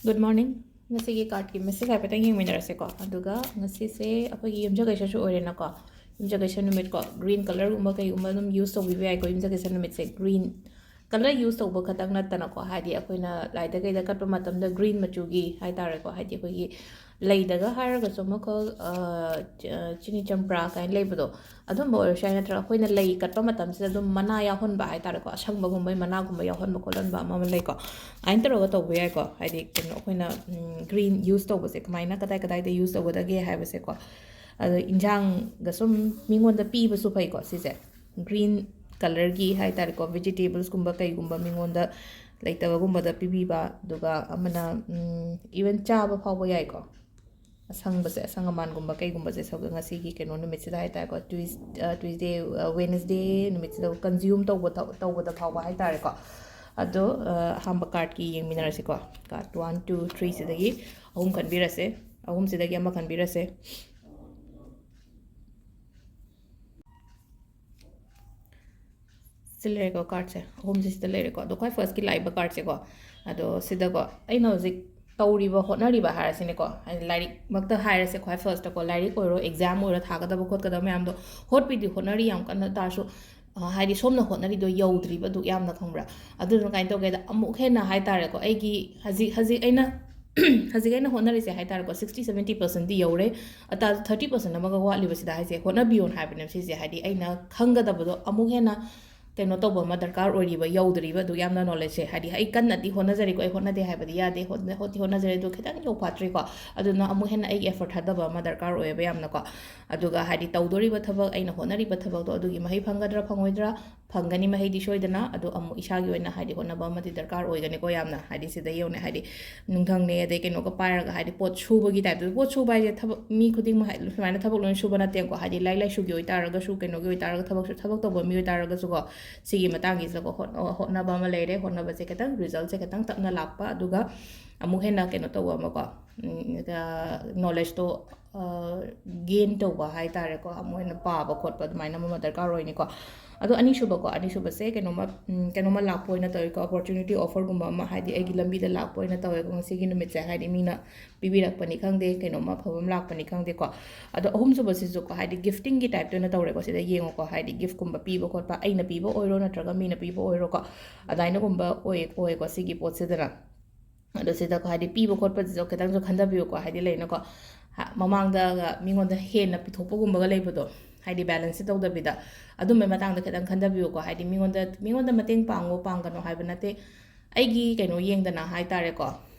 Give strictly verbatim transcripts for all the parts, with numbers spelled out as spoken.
Good morning. ꯉꯁꯤꯒꯤ cardꯀꯤ message ꯍꯥꯏꯐꯦꯠꯇꯪ ꯌꯦꯡꯃꯤꯟꯅꯔꯁꯦꯀꯣ꯫ ꯑꯗꯨꯒ ꯉꯁꯤꯁꯦ ꯑꯩꯈꯣꯏꯒꯤ ꯌꯨꯝꯁꯀꯩꯁꯁꯨ ꯑꯣꯏꯔꯦꯅꯀꯣ, ꯌꯨꯝꯁꯀꯩꯁ ꯅꯨꯃꯤꯠꯀꯣ, green colourꯒꯨꯝꯕ ꯀꯩꯒꯨꯝꯕ ꯑꯗꯨꯝ use ꯇꯧꯕꯤꯕ ꯌꯥꯏꯀꯣ꯫ ꯌꯨꯝꯁꯀꯩꯁ ꯅꯨꯃꯤꯠꯁꯦ green colour use ꯇꯧꯕ ꯈꯛꯇꯪ ꯅꯠꯇꯅꯀꯣ, ꯍꯥꯏꯗꯤ ꯑꯩꯈꯣꯏꯅ ꯂꯥꯏꯗ ꯀꯩꯗ ꯀꯠꯄ ꯃꯇꯝꯗ green ꯃꯆꯨꯒꯤ ꯍꯥꯏꯇꯥꯔꯦꯀꯣ, ꯍꯥꯏꯗꯤ ꯑꯩꯈꯣꯏꯒꯤ ꯂꯩꯗꯒ ꯍꯥꯏꯔꯒꯁꯨ ꯑꯃꯈꯛ, ꯑ, ꯆ-, ꯆꯤꯅꯤ ꯆꯝꯄ꯭ꯔꯥ ꯀꯥꯏꯅ ꯂꯩꯕꯗꯣ, ꯑꯗꯨꯝꯕ ꯑꯣꯏꯔꯁꯨ ꯌꯥꯏ, ꯅꯠꯇ꯭ꯔꯒ ꯑꯩꯈꯣꯏꯅ ꯂꯩ ꯀꯠꯄ ꯃꯇꯝꯁꯤꯗ ꯑꯗꯨꯝ ꯃꯅꯥ ꯌꯥꯎꯍꯟꯕ ꯍꯥꯏꯇꯥꯔꯦꯀꯣ, ꯑꯁꯪꯕꯒꯨꯝꯕꯩ ꯃꯅꯥꯒꯨꯝꯕ ꯌꯥꯎꯍꯟꯕ ꯈꯣꯠꯍꯟꯕ ꯑꯃ ꯑꯃ ꯂꯩꯀꯣ꯫ ꯑꯗꯨꯃꯥꯏꯅ ꯇꯧꯔꯒ ꯇꯧꯕ ꯌꯥꯏꯀꯣ꯫ ꯍꯥꯏꯗꯤ ꯀꯩꯅꯣ, ꯑꯩꯈꯣꯏꯅ green use ꯇꯧꯕꯁꯦ ꯀꯃꯥꯏꯅ, ꯀꯗꯥꯏ ꯀꯗꯥꯏꯗ use ꯇꯧꯒꯗꯒꯦ ꯍꯥꯏꯕꯁꯦꯀꯣ꯫ ꯑꯗꯣ ꯏꯟꯖꯥꯡꯒ ꯁꯨꯝ ꯃꯤꯉꯣꯟꯗ ꯄꯤꯕꯁꯨ ꯐꯩꯀꯣ ꯁꯤꯁꯦ꯫ Green colourꯒꯤ ꯍꯥꯏꯇꯥꯔꯦꯀꯣ, vegetablesꯀꯨꯝꯕ ꯀꯩꯒꯨꯝꯕ ꯃꯤꯉꯣꯟꯗ ꯂꯩꯇꯕꯒꯨꯝꯕꯗ ꯄꯤꯕꯤꯕ꯫ ꯑꯗꯨꯒ ꯑꯃꯅ, ꯎꯝ, even ꯆꯥꯕ ꯐꯥꯎꯕ ꯌꯥꯏꯀꯣ꯫ ꯑꯁꯪꯕꯁꯦ, ꯑꯁꯪ ꯑꯃꯥꯟꯒꯨꯝꯕ ꯀꯩꯒꯨꯝꯕꯁꯦ, ꯁꯧ-, ꯉꯁꯤꯒꯤ ꯀꯩꯅꯣ ꯅꯨꯃꯤꯠꯁꯤꯗ ꯍꯥꯏꯇꯥꯔꯦꯀꯣ, Tues-, ꯑ, Tuesday, ꯑ, Wednesday ꯅꯨꯃꯤꯠꯁꯤꯗ consume ꯇꯧꯕ ꯊ-, ꯇꯧꯕꯗ ꯐꯥꯎꯕ ꯍꯥꯏꯇꯥꯔꯦꯀꯣ꯫ ꯑꯗꯣ, ꯑ, ꯑꯍꯥꯟꯕ cardꯀꯤ ꯌꯦꯡꯃꯤꯟꯅꯔꯁꯤꯀꯣ꯫ Card one, two, three ꯁꯤꯗꯒꯤ ꯑꯍꯨꯝ ꯈꯟꯕꯤꯔꯁꯦ꯫ ꯑꯍꯨꯝꯁꯤꯗꯒꯤ ꯑꯃ ꯈꯟꯕꯤꯔꯁꯦ꯫ ꯁꯤ ꯂꯩꯔꯦꯀꯣ, cardꯁꯦ ꯑꯍꯨꯝꯁꯦ ꯁꯤꯗ ꯂꯩꯔꯦꯀꯣ꯫ ꯑꯗꯣ ꯈ꯭ꯋꯥꯏ firstꯀꯤ ꯂꯥꯛꯏꯕ cardꯁꯦꯀꯣ, ꯑꯗꯣ ꯁꯤꯗꯀꯣ ꯑꯩꯅ ꯍꯧꯖꯤꯛ ꯇꯧꯔꯤꯕ ꯍꯣꯠꯅꯔꯤꯕ ꯍꯥꯏꯔꯁꯤꯅꯦꯀꯣ, ꯍꯥꯏꯗꯤ ꯂꯥꯏꯔꯤꯛꯃꯛꯇ ꯍꯥꯏꯔꯁꯦ, ꯈ꯭ꯋꯥꯏ firstꯇꯀꯣ, ꯂꯥꯏꯔꯤꯛ ꯑꯣꯏꯔꯣ, exam ꯑꯣꯏꯔꯣ, ꯊꯥꯒꯗꯕ ꯈꯣꯠꯀꯗꯕ ꯃꯌꯥꯝꯗꯣ ꯍꯣꯠꯄꯤꯗꯤ ꯍꯣꯠꯅꯔꯤ ꯌꯥꯝ ꯀꯟꯅ ꯇꯥꯔꯁꯨ, ꯑ, ꯍꯥꯏꯗꯤ ꯁꯣꯝꯅ ꯍꯣꯠꯅꯔꯤꯗꯣ ꯌꯧꯗ꯭ꯔꯤꯕ ꯑꯗꯨꯛ ꯌꯥꯝꯅ, ꯈꯪꯕ꯭ꯔꯥ? ꯑꯗꯨꯗꯨꯅ ꯀꯃꯥꯏꯅ ꯇꯧꯒꯦꯗ, ꯑꯃꯨꯛ ꯍꯦꯟꯅ ꯍꯥꯏꯇꯥꯔꯦꯀꯣ, ꯑꯩꯒꯤ ꯍꯧꯖꯤꯛ, ꯍꯧꯖꯤꯛ ꯑꯩꯅ ꯍꯧꯖꯤꯛ ꯑꯩꯅ ꯍꯣꯠꯅꯔꯤꯁꯦ ꯍꯥꯏꯇꯥꯔꯦꯀꯣ, sixty seventy percentꯗꯤ ꯌꯧꯔꯦ꯫ ꯑꯇꯥ thirty percent ꯑꯃꯒ ꯋꯥꯠꯂꯤꯕꯁꯤꯗ ꯍꯥꯏꯁꯦ, ꯍꯣꯠꯅꯕꯤꯌꯣꯅ ꯍꯥꯏꯕꯅꯦꯕ ꯁꯤꯁꯦ꯫ ꯍꯥꯏꯗꯤ ꯑꯩꯅ ꯈꯪꯒꯗꯕꯗꯣ ꯑꯃꯨꯛ ꯍꯦꯟꯅ ꯀꯩꯅꯣ ꯇꯧꯕ ꯑꯃ ꯗꯔꯀꯥꯔ ꯑꯣꯏꯔꯤꯕ, ꯌꯧꯗ꯭ꯔꯤꯕ ꯑꯗꯨꯛ ꯌꯥꯝꯅ knowledgeꯁꯦ꯫ ꯍꯥꯏꯗꯤ ꯑꯩ ꯀꯟꯅꯗꯤ ꯍꯣꯠꯅꯖꯔꯤꯀꯣ, ꯑꯩ ꯍꯣꯠꯅꯗꯦ ꯍꯥꯏꯕꯗꯤ ꯌꯥꯗꯦ, ꯍꯣꯠꯅ-, ꯍꯣꯠꯇꯤ ꯍꯣꯠꯅꯖꯔꯤ, ꯑꯗꯨ ꯈꯤꯇꯪ ꯌꯧꯐꯥꯠꯇ꯭ꯔꯤꯀꯣ꯫ ꯑꯗꯨꯅ ꯑꯃꯨꯛ ꯍꯦꯟꯅ ꯑꯩꯒꯤ effort ꯊꯥꯗꯕ ꯑꯃ ꯗꯔꯀꯥꯔ ꯑꯣꯏꯌꯦꯕ ꯌꯥꯝꯅꯀꯣ꯫ ꯑꯗꯨꯒ ꯍꯥꯏꯗꯤ ꯇꯧꯗꯣꯔꯤꯕ ꯊꯕꯛ, ꯑꯩꯅ ꯍꯣꯠꯅꯔꯤꯕ ꯊꯕꯛꯇꯣ ꯑꯗꯨꯒꯤ ꯃꯍꯩ ꯐꯪꯒꯗ꯭ꯔꯥ ꯐꯪꯉꯣꯏꯗ꯭ꯔꯥ, ꯐꯪꯒꯅꯤ ꯃꯍꯩꯗꯤ ꯁꯣꯏꯗꯅ꯫ ꯑꯗꯣ ꯑꯃꯨꯛ ꯏꯁꯥꯒꯤ ꯑꯣꯏꯅ ꯍꯥꯏꯗꯤ ꯍꯣꯠꯅꯕ ꯑꯃꯗꯤ ꯗꯔꯀꯥꯔ ꯑꯣꯏꯒꯅꯤꯀꯣ ꯌꯥꯝꯅ꯫ ꯍꯥꯏꯗꯤ ꯁꯤꯗ ꯌꯦꯡꯉꯨꯅꯦ, ꯍꯥꯏꯗꯤ ꯅꯨꯡꯊꯪꯅꯦ, ꯑꯗꯩ ꯀꯩꯅꯣꯒ ꯄꯥꯏꯔꯒ, ꯍꯥꯏꯗꯤ ꯄꯣꯠ ꯁꯨꯕꯒꯤ typeꯇ꯫ ꯄꯣꯠ ꯁꯨꯕ ꯍꯥꯏꯁꯦ ꯊꯕꯛ ꯃꯤ ꯈꯨꯗꯤꯡꯃꯛ ꯍꯥꯏ-, ꯁꯨꯃꯥꯏꯅ ꯊꯕꯛ ꯂꯣꯏꯅ ꯁꯨꯕ ꯅꯠꯇꯦꯀꯣ꯫ ꯍꯥꯏꯗꯤ ꯂꯥꯏꯔꯤꯛ ꯂꯥꯏꯁꯨꯒꯤ ꯑꯣꯏꯇꯥꯔꯒꯁꯨ, ꯀꯩꯅꯣꯒꯤ ꯑꯣꯏꯇꯥꯔꯒ, ꯊꯕꯛꯁꯨ, ꯊꯕꯛ ꯇꯧꯕ ꯃꯤ ꯑꯣꯏꯇꯥꯔꯒꯁꯨꯀꯣ, ꯁꯤꯒꯤ ꯃꯇꯥꯡꯒꯤꯁꯤꯗꯀꯣ ꯍꯣꯠ-, ꯍꯣꯠꯅꯕ ꯑꯃ ꯂꯩꯔꯦ꯫ ꯍꯣꯠꯅꯕꯁꯦ ꯈꯤꯇꯪ resultꯁꯦ ꯈꯤꯇꯪ ꯇꯞꯅ ꯂꯥꯛꯄ, ꯑꯗꯨꯒ ꯑꯃꯨꯛ ꯍꯦꯟꯅ ꯀꯩꯅꯣ ꯇꯧꯕ ꯑꯃꯀꯣ, ꯅꯣꯂꯦꯖꯇꯣ ꯒꯦꯟ ꯇꯧꯕ ꯍꯥꯏ ꯇꯥꯔꯦꯀꯣ, ꯃꯣꯏꯅ ꯄꯥꯕ ꯈꯣꯠꯄ ꯑꯗꯨꯃꯥꯏꯅ ꯑꯃ ꯗꯔꯀꯥꯔ ꯑꯣꯏꯅꯤꯀꯣ꯫ ꯑꯗꯣ ꯑꯅꯤꯁꯨꯕꯀꯣ, ꯑꯅꯤꯁꯨꯕꯁꯦ ꯀꯩꯅꯣꯝꯃ, ꯎꯝ, ꯀꯩꯅꯣꯝꯃ ꯂꯥꯛꯄ ꯑꯣꯏꯅ ꯇꯧꯋꯤꯀꯣ, ꯑꯣꯄꯣꯔꯆꯨꯅꯤꯇꯤ, ꯑꯣꯐꯔꯒꯨꯝꯕ ꯑꯃ, ꯍꯥꯏꯗꯤ ꯑꯩꯒꯤ ꯂꯝꯕꯤꯗ ꯂꯥꯛꯄ ꯑꯣꯏꯅ ꯇꯧꯋꯦꯀꯣ ꯉꯁꯤꯒꯤ ꯅꯨꯃꯤꯠꯁꯦ, ꯍꯥꯏꯗꯤ ꯃꯤꯅ ꯄꯤꯕꯤꯔꯛꯄꯅꯤ ꯈꯪꯗꯦ, ꯀꯩꯅꯣꯝꯃ ꯑꯐꯕ ꯑꯃ ꯂꯥꯛꯄꯅꯤ ꯈꯪꯗꯦꯀꯣ꯫ ꯑꯗꯣ ꯑꯍꯨꯝꯁꯨꯕꯁꯤꯁꯨꯀꯣ, ꯍꯥꯏꯗꯤ ꯒꯤꯐꯇꯤꯡꯒꯤ ꯇꯥꯏꯞꯇ ꯑꯣꯏꯅ ꯇꯧꯔꯦꯀꯣ꯫ ꯁꯤꯗ ꯌꯦꯡꯉꯣꯀꯣ, ꯍꯥꯏꯗꯤ ꯒꯤꯐꯀꯨꯝꯕ ꯄꯤꯕ ꯈꯣꯠꯄ, ꯑꯩꯅ ꯄꯤꯕ ꯑꯣꯏꯔꯣ ꯅꯠꯇ꯭ꯔꯒ ꯃꯤꯅ ꯄꯤꯕ ꯑꯣꯏꯔꯣꯀꯣ, ꯑꯗꯨꯃꯥꯏꯅꯒꯨꯝꯕ ꯑꯣꯏ-, ꯑꯣꯏꯌꯦꯀꯣ ꯁꯤꯒꯤ ꯄꯣꯠꯁꯤꯗꯅ꯫ ꯑꯗꯣ ꯁꯤꯗꯀꯣ, ꯍꯥꯏꯗꯤ ꯄꯤꯕ ꯈꯣꯠꯄꯁꯤꯁꯨ ꯈꯤꯇꯪꯁꯨ ꯈꯟꯊꯕꯤꯌꯨꯀꯣ, ꯍꯥꯏꯗꯤ ꯂꯩꯅꯀꯣ, ꯍꯥ, ꯃꯃꯥꯡꯗꯒ ꯃꯤꯉꯣꯟꯗ ꯍꯦꯟꯅ ꯄꯤꯊꯣꯛꯄꯒꯨꯝꯕꯒ ꯂꯩꯕꯗꯣ, ꯍꯥꯏꯗꯤ ꯕꯦꯂꯦꯟꯁꯁꯦ ꯇꯧꯗꯕꯤꯗ, ꯑꯗꯨꯝꯕꯩ ꯃꯇꯥꯡꯗ ꯈꯤꯇꯪ ꯈꯟꯊꯕꯤꯌꯨꯀꯣ꯫ ꯍꯥꯏꯗꯤ ꯃꯤꯉꯣꯟꯗ, ꯃꯤꯉꯣꯟꯗ ꯃꯇꯦꯡ ꯄꯥꯡꯉꯣ ꯄꯥꯡꯒꯅꯣ ꯍꯥꯏꯕ ꯅꯠꯇꯦ, ꯑꯩꯒꯤ ꯀꯩꯅꯣ ꯌꯦꯡꯗꯅ ꯍꯥꯏ ꯇꯥꯔꯦꯀꯣ,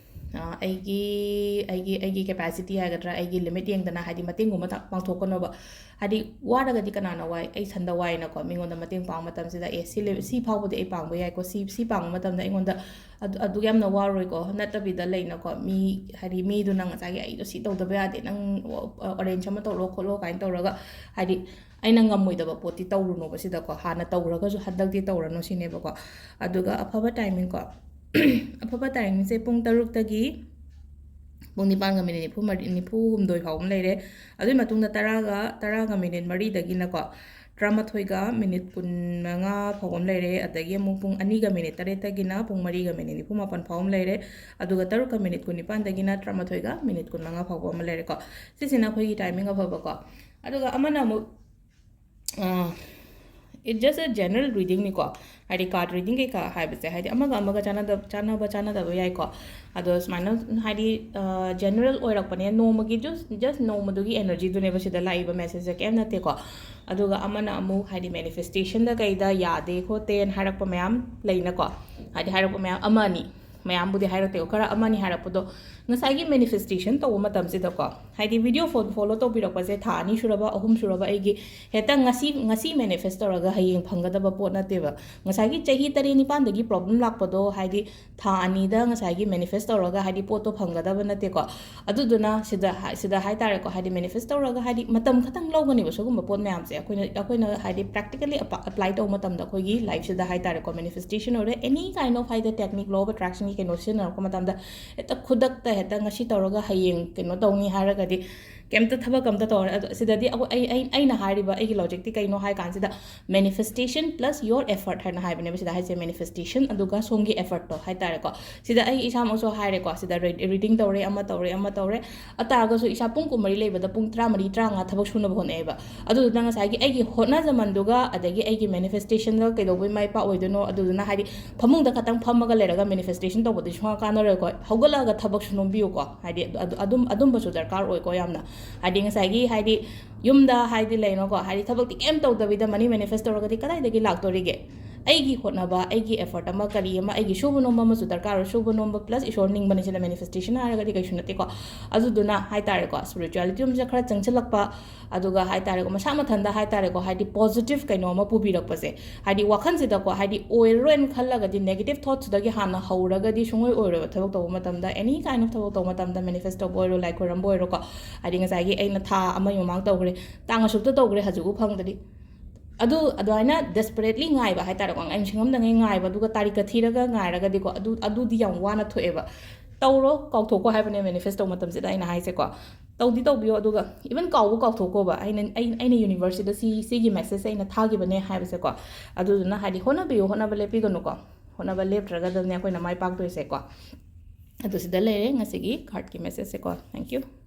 ꯑ, ꯑꯩꯒꯤ, ꯑꯩꯒꯤ, ꯑꯩꯒꯤ ꯀꯦꯄꯥꯁꯤꯇꯤ ꯍꯥꯏꯒꯗ꯭ꯔꯥ, ꯑꯩꯒꯤ ꯂꯤꯃꯤꯠ ꯌꯦꯡꯗꯅ, ꯍꯥꯏꯗꯤ ꯃꯇꯦꯡꯒꯨꯝꯕ ꯇ-, ꯄꯥꯡꯊꯣꯛꯀꯅꯣꯕ꯫ ꯍꯥꯏꯗꯤ ꯋꯥꯔꯒꯗꯤ ꯀꯅꯥꯅ ꯋꯥꯏ? ꯑꯩ ꯏꯊꯟꯗ ꯋꯥꯏꯅꯀꯣ꯫ ꯃꯤꯉꯣꯟꯗ ꯃꯇꯦꯡ ꯄꯥꯡꯕ ꯃꯇꯝꯁꯤꯗ, "ꯑꯦ, ꯁꯤ ꯂꯦ-, ꯁꯤ ꯐꯥꯎꯕꯗꯤ ꯑꯩ ꯄꯥꯡꯕ ꯌꯥꯏꯀꯣ, ꯁꯤ, ꯁꯤ ꯄꯥꯡꯕ ꯃꯇꯝꯗ ꯑꯩꯉꯣꯟꯗ ꯑꯗꯨ, ꯑꯗꯨꯛ ꯌꯥꯝꯅ ꯋꯥꯔꯣꯏꯀꯣ", ꯅꯠꯇꯕꯤꯗ ꯂꯩꯅꯀꯣ, ꯃꯤ, ꯍꯥꯏꯗꯤ ꯃꯤꯗꯨꯅ ꯉꯁꯥꯏꯒꯤ "ꯑꯩꯗꯣ ꯁꯤ ꯇꯧꯗꯕ ꯌꯥꯗꯦ, ꯅꯪ ꯑꯦꯔꯦꯟꯖ ꯑꯃ ꯇꯧꯔꯣ ꯈꯣꯠꯂꯣ" ꯀꯥꯏꯅ ꯇꯧꯔꯒ, ꯍꯥꯏꯗꯤ ꯑꯩꯅ ꯉꯝꯃꯣꯏꯗꯕ ꯄꯣꯠꯇꯤ ꯇꯧꯔꯨꯅꯣꯕ ꯁꯤꯗꯀꯣ꯫ ꯍꯥꯟꯅ ꯇꯧꯈ꯭ꯔꯒꯁꯨ ꯍꯟꯗꯛꯇꯤ ꯇꯧꯔꯅꯨ ꯁꯤꯅꯦꯕꯀꯣ꯫ ꯑꯗꯨꯒ ꯑꯐꯕ ꯇꯥꯏꯃꯤꯡꯀꯣ, ꯑꯐꯕ ꯇꯥꯏꯃꯤꯡꯁꯦ ꯄꯨꯡ ꯇꯔꯨꯛꯇꯒꯤ ꯄꯨꯡ ꯅꯤꯄꯥꯟꯒ ꯃꯤꯅꯤꯠ ꯅꯤꯐꯨ ꯃꯔꯤ, ꯅꯤꯐꯨ ꯍꯨꯝꯗꯣꯏ ꯐꯥꯎꯕ ꯑꯃ ꯂꯩꯔꯦ꯫ ꯑꯗꯨꯒꯤ ꯃꯇꯨꯡꯗ ꯇꯔꯥꯒ, ꯇꯔꯥꯒ ꯃꯤꯅꯤꯠ ꯃꯔꯤꯗꯒꯤꯅꯀꯣ, ꯇꯔꯥꯃꯥꯊꯣꯏꯒ ꯃꯤꯅꯤꯠ ꯀꯨꯟꯃꯉꯥ ꯐꯥꯎꯕ ꯑꯃ ꯂꯩꯔꯦ꯫ ꯑꯗꯒꯤ ꯑꯃꯨꯛ ꯄꯨꯡ ꯑꯅꯤꯒ ꯃꯤꯅꯤꯠ ꯇꯔꯦꯠꯇꯒꯤꯅ ꯄꯨꯡ ꯃꯔꯤꯒ ꯃꯤꯅꯤꯠ ꯅꯤꯐꯨ ꯃꯥꯄꯟ ꯐꯥꯎꯕ ꯑꯃ ꯂꯩꯔꯦ꯫ ꯑꯗꯨꯒ ꯇꯔꯨꯛꯀ ꯃꯤꯅꯤꯠ ꯀꯨꯟꯅꯤꯄꯥꯟꯗꯒꯤꯅ ꯇꯔꯥꯃꯥꯊꯣꯏꯒ ꯃꯤꯅꯤꯠ ꯀꯨꯟꯃꯉꯥ ꯐꯥꯎꯕ ꯑꯃ ꯂꯩꯔꯦꯀꯣ꯫ ꯁꯤꯁꯤꯅ ꯑꯩꯈꯣꯏꯒꯤ ꯇꯥꯏꯃꯤꯡ ꯑꯐꯕꯀꯣ꯫ ꯑꯗꯨꯒ ꯑꯃꯅ ꯑꯃꯨꯛ, ꯑ, it's just a general reading ꯅꯤꯀꯣ꯫ ꯍꯥꯏꯗꯤ card reading ꯀꯩꯀꯥ ꯍꯥꯏꯕꯁꯦ, ꯍꯥꯏꯗꯤ ꯑꯃꯒ ꯑꯃꯒ ꯆꯥꯟꯅꯗꯕ, ꯆꯥꯟꯅꯕ ꯆꯥꯟꯅꯗꯕ ꯌꯥꯏꯀꯣ꯫ ꯑꯗꯣ ꯁꯨꯃꯥꯏꯅ, ꯍꯥꯏꯗꯤ, ꯑ, ꯖꯦꯅꯔꯦꯜ ꯑꯣꯏꯔꯛꯄꯅꯦ, ꯅꯣꯡꯃꯒꯤ just, just ꯅꯣꯡꯃꯗꯨꯒꯤ ꯑꯦꯅꯔꯖꯤꯗꯨꯅꯦꯕ ꯁꯤꯗ ꯂꯥꯛꯏꯕ ꯃꯦꯁꯦꯖꯁꯦ, ꯀꯩꯝ ꯅꯠꯇꯦꯀꯣ꯫ ꯑꯗꯨꯒ ꯑꯃꯅ ꯑꯃꯨꯛ, ꯍꯥꯏꯗꯤ, ꯃꯦꯅꯤꯐꯦꯁꯇꯦꯁꯟꯗ ꯀꯩꯗ ꯌꯥꯗꯦ ꯈꯣꯠꯇꯦꯅ ꯍꯥꯏꯔꯛꯄ ꯃꯌꯥꯝ ꯂꯩꯅꯀꯣ꯫ ꯍꯥꯏꯗꯤ ꯍꯥꯏꯔꯛꯄ ꯃꯌꯥꯝ, ꯑꯃ ꯑꯅꯤ, ꯃꯌꯥꯝꯕꯨꯗꯤ ꯍꯥꯏꯔꯛꯇꯦꯀꯣ, ꯈꯔ ꯑꯃ ꯑꯅꯤ ꯍꯥꯏꯔꯛꯄꯗꯣ, ꯉꯁꯥꯏꯒꯤ ꯃꯦꯅꯤꯐꯦꯁꯇꯦꯁꯟ ꯇꯧꯕ ꯃꯇꯝꯁꯤꯗꯀꯣ, ꯍꯥꯏꯗꯤ ꯚꯤꯗꯤꯑꯣ ꯐꯣ-, ꯐꯣꯂꯣ ꯇꯧꯕꯤꯔꯛꯄꯁꯦ ꯊꯥ ꯑꯅꯤ ꯁꯨꯔꯕ, ꯑꯍꯨꯝ ꯁꯨꯔꯕ, ꯑꯩꯒꯤ ꯍꯦꯛꯇ ꯉꯁꯤ, ꯉꯁꯤ ꯃꯦꯅꯤꯐꯦꯁ ꯇꯧꯔꯒ ꯍꯌꯦꯡ ꯐꯪꯒꯗꯕ ꯄꯣꯠ ꯅꯠꯇꯦꯕ꯫ ꯉꯁꯥꯏꯒꯤ ꯆꯍꯤ ꯇꯔꯦꯠ ꯅꯤꯄꯥꯟꯗꯒꯤ ꯄ꯭ꯔꯣꯕ꯭ꯂꯦꯝ ꯂꯥꯛꯄꯗꯣ, ꯍꯥꯏꯗꯤ ꯊꯥ ꯑꯅꯤꯗ ꯉꯁꯥꯏꯒꯤ ꯃꯦꯅꯤꯐꯦꯁ ꯇꯧꯔꯒ, ꯍꯥꯏꯗꯤ, ꯄꯣꯠꯇꯣ ꯐꯪꯒꯗꯕ ꯅꯠꯇꯦꯀꯣ꯫ ꯑꯗꯨꯗꯨꯅ ꯁꯤꯗ ꯍꯥꯏ-, ꯁꯤꯗ ꯍꯥꯏ ꯇꯥꯔꯦꯀꯣ, ꯍꯥꯏꯗꯤ, ꯃꯦꯅꯤꯐꯦꯁ ꯇꯧꯔꯒ, ꯍꯥꯏꯗꯤ, ꯃꯇꯝ ꯈꯛꯇꯪ ꯂꯧꯒꯅꯦꯕ ꯁꯤꯒꯨꯝꯕ ꯄꯣꯠ ꯃꯌꯥꯝꯁꯦ꯫ ꯑꯩꯈꯣꯏꯅ, ꯑꯩꯈꯣꯏꯅ, ꯍꯥꯏꯗꯤ, ꯄ꯭ꯔꯦꯛꯇꯤꯀꯦꯜꯂꯤ ꯑꯄ-, ꯑꯦꯄ꯭ꯂꯥꯏ ꯇꯧꯕ ꯃꯇꯝꯗ ꯑꯩꯈꯣꯏꯒꯤ ꯂꯥꯏꯐꯁꯤꯗ ꯍꯥꯏ ꯇꯥꯔꯦꯀꯣ, ꯃꯦꯅꯤꯐꯦꯁꯇꯦꯁꯟ ꯑꯣꯏꯔꯣ, ꯑꯦꯅꯤ ꯀꯥꯏꯟ ꯑꯣꯐ, ꯍꯥꯏꯗꯤ, ꯇꯦꯛꯅꯤꯛ, ꯂꯣ ꯑꯣꯐ ꯑꯦꯇ꯭ꯔꯦꯛꯁꯟ ꯀꯩꯅꯣ ꯁꯤꯖꯤꯟꯅꯔꯛꯄ ꯃꯇꯝꯗ ꯍꯦꯛꯇ ꯈꯨꯗꯛꯇ ꯍꯦꯛꯇ ꯉꯁꯤ ꯇꯧꯔꯒ ꯍꯌꯦꯡ ꯀꯩꯅꯣ ꯇꯧꯅꯤ ꯍꯥꯏꯔꯒꯗꯤ ꯀꯩꯝꯇ ꯊꯕꯛ ꯑꯝꯇ ꯇꯧꯔꯦ꯫ ꯑꯗꯣ ꯁꯤꯗꯗꯤ ꯑꯩꯈꯣꯏ, ꯑꯩ, ꯑꯩ, ꯑꯩꯅ ꯍꯥꯏꯔꯤꯕ ꯑꯩꯒꯤ ꯂꯣꯖꯤꯛꯇꯤ ꯀꯩꯅꯣ ꯍꯥꯏ ꯀꯥꯟꯁꯤꯗ, manifestation plus your effort ꯍꯥꯏꯅ ꯍꯥꯏꯕꯅꯦꯕ ꯁꯤꯗ ꯍꯥꯏꯁꯦ꯫ Manifestation ꯑꯗꯨꯒ ꯁꯣꯝꯒꯤ effortꯇꯣ ꯍꯥꯏꯇꯥꯔꯦꯀꯣ꯫ ꯁꯤꯗ ꯑꯩ ꯏꯁꯥꯃꯛꯁꯨ ꯍꯥꯏꯔꯦꯀꯣ, ꯁꯤꯗ ꯔꯤ-, reading ꯇꯧꯔꯦ, ꯑꯃ ꯇꯧꯔꯦ, ꯑꯃ ꯇꯧꯔꯦ꯫ ꯑꯗꯨ ꯇꯥꯔꯒꯁꯨ ꯏꯁꯥ ꯄꯨꯡ ꯀꯨꯟꯃꯔꯤ ꯂꯩꯕꯗ ꯄꯨꯡ ꯇꯔꯥꯃꯔꯤ, ꯇꯔꯥꯃꯉꯥ ꯊꯕꯛ ꯁꯨꯅꯕ ꯍꯣꯠꯅꯩꯑꯕ꯫ ꯑꯗꯨꯗꯨꯅ ꯉꯁꯥꯏꯒꯤ ꯑꯩꯒꯤ ꯍꯣꯠꯅꯖꯃꯟꯗꯨꯒ ꯑꯗꯒꯤ ꯑꯩꯒꯤ manifestationꯒ ꯀꯩꯗꯧꯕꯩ ꯃꯥꯏ ꯄꯥꯛꯑꯣꯏꯗꯣꯏꯅꯣ? ꯑꯗꯨꯗꯨꯅ ꯍꯥꯏꯗꯤ ꯐꯃꯨꯡꯗ ꯈꯛꯇꯪ ꯐꯝꯃꯒ ꯂꯩꯔꯒ manifestation ꯇꯧꯕꯗꯤ ꯁꯨꯡꯀꯥꯟ ꯀꯥꯟꯅꯔꯣꯏꯀꯣ꯫ ꯍꯧꯒꯠꯂꯛꯑꯒ ꯊꯕꯛꯁꯨ ꯅꯣꯝꯕꯤꯌꯨꯀꯣ꯫ ꯍꯥꯏꯗꯤ ꯑꯗꯨ, ꯑꯗꯨꯝ, ꯑꯗꯨꯝꯕꯁꯨ ꯗꯔꯀꯥꯔ ꯑꯣꯏꯀꯣ ꯌꯥꯝꯅ꯫ ꯍꯥꯏꯗꯤ ꯉꯁꯥꯏꯒꯤ ꯍꯥꯏꯗꯤ ꯌꯨꯝꯗ ꯍꯥꯏꯗꯤ ꯂꯩꯅꯣꯀꯣ, ꯍꯥꯏꯗꯤ ꯊꯕꯛꯇꯤ ꯀꯩꯝ ꯇꯧꯗꯕꯤꯗ money manifest ꯇꯧꯔꯒꯗꯤ ꯀꯗꯥꯏꯗꯒꯤ ꯂꯥꯛꯇꯣꯔꯤꯒꯦ? ꯑꯩꯒꯤ ꯍꯣꯠꯅꯕ, ꯑꯩꯒꯤ effort ꯑꯃ, ꯀꯔꯤ ꯑꯃ, ꯑꯩꯒꯤ ꯁꯨꯕ ꯅꯣꯝꯕ ꯑꯃꯁꯨ ꯗꯔꯀꯥꯔ ꯑꯣꯏ꯫ ꯁꯨꯕ ꯅꯣꯝꯕ plus ꯏꯁꯣꯔ ꯅꯤꯡꯕꯅꯤ, ꯁꯤꯅ manifestation ꯍꯥꯏꯔꯒꯗꯤ ꯀꯩꯁꯨ ꯅꯠꯇꯦꯀꯣ꯫ ꯑꯗꯨꯗꯨꯅ ꯍꯥꯏꯇꯥꯔꯦꯀꯣ, spirituality ꯔꯣꯝꯁꯦ ꯈꯔ ꯆꯪꯁꯤꯜꯂꯛꯄ, ꯑꯗꯨꯒ ꯍꯥꯏꯇꯥꯔꯦꯀꯣ, ꯃꯁꯥ ꯃꯊꯟꯇ ꯍꯥꯏꯇꯥꯔꯦꯀꯣ, ꯍꯥꯏꯗꯤ positive ꯀꯩꯅꯣ ꯑꯃ ꯄꯨꯕꯤꯔꯛꯄꯁꯦ, ꯍꯥꯏꯗꯤ ꯋꯥꯈꯜꯁꯤꯗꯀꯣ, ꯍꯥꯏꯗꯤ ꯑꯣꯏꯔꯔꯣꯏꯅ ꯈꯜꯂꯒꯗꯤ negative thoughtꯁꯤꯗꯒꯤ ꯍꯥꯟꯅ ꯍꯧꯔꯒꯗꯤ ꯁꯨꯡꯑꯣꯏ ꯑꯣꯏꯔꯣꯏꯕ꯫ ꯊꯕꯛ ꯇꯧꯕ ꯃꯇꯝꯗ, any kind of ꯊꯕꯛ ꯇꯧꯕ ꯃꯇꯝꯗ, manifest ꯇꯧꯕ ꯑꯣꯏꯔꯣ, ꯂꯥꯏ ꯈꯣꯏꯔꯝꯕ ꯑꯣꯏꯔꯣꯀꯣ, ꯍꯥꯏꯗꯤ ꯉꯁꯥꯏꯒꯤ ꯑꯩꯅ ꯊꯥ ꯑꯃꯒꯤ ꯃꯃꯥꯡ ꯇꯧꯈ꯭ꯔꯦ, ꯇꯥꯡ ꯑꯁꯨꯛꯇ ꯇꯧꯈ꯭ꯔꯦ, ꯍꯧꯖꯤꯛꯐꯥꯎ ꯐꯪꯗ꯭ꯔꯤ꯫ ꯑꯗꯨ ꯑꯗꯨꯃꯥꯏꯅ desperately ꯉꯥꯏꯕ ꯍꯥꯏꯇꯥꯔꯦꯀꯣ, ꯉꯥꯏ ꯁꯤꯡꯉꯝꯗꯉꯩ ꯉꯥꯏꯕ, ꯑꯗꯨꯒ ꯇꯥꯔꯤꯛꯀ ꯊꯤꯔꯒ ꯉꯥꯏꯔꯒꯗꯤꯀꯣ, ꯑꯗꯨ, ꯑꯗꯨꯗꯤ ꯌꯥꯝ ꯋꯥꯅ ꯊꯣꯛꯑꯦꯕ꯫ ꯇꯧꯔꯣ, ꯀꯥꯎꯊꯣꯛꯀꯣ ꯍꯥꯏꯕꯅꯦ manifest ꯇꯧꯕ ꯃꯇꯝꯁꯤꯗ ꯑꯩꯅ ꯍꯥꯏꯁꯦꯀꯣ꯫ ꯇꯧꯗꯤ ꯇꯧꯕꯤꯌꯣ, ꯑꯗꯨꯒ even ꯀꯥꯎꯕ ꯀꯥꯎꯊꯣꯛꯀꯣꯕ꯫ ꯑꯩꯅ, ꯑꯩ, ꯑꯩꯅ universeꯁꯤꯗ ꯁꯤ, ꯁꯤꯒꯤ message ꯑꯩꯅ ꯊꯥꯈꯤꯕꯅꯦ ꯍꯥꯏꯕꯁꯦꯀꯣ꯫ ꯑꯗꯨꯗꯨꯅ ꯍꯥꯏꯗꯤ ꯍꯣꯠꯅꯕꯤꯌꯨ, ꯍꯣꯠꯅꯕ ꯂꯦꯞꯄꯤꯒꯅꯨꯀꯣ꯫ ꯍꯣꯠꯅꯕ ꯂꯦꯞꯇ꯭ꯔꯒꯗꯅꯦ ꯑꯩꯈꯣꯏꯅ ꯃꯥꯏ ꯄꯥꯛꯇꯣꯏꯁꯦꯀꯣ꯫ ꯑꯗꯨ ꯁꯤꯗ ꯂꯩꯔꯦ ꯉꯁꯤꯒꯤ cardꯀꯤ messageꯁꯦꯀꯣ꯫ Thank you꯫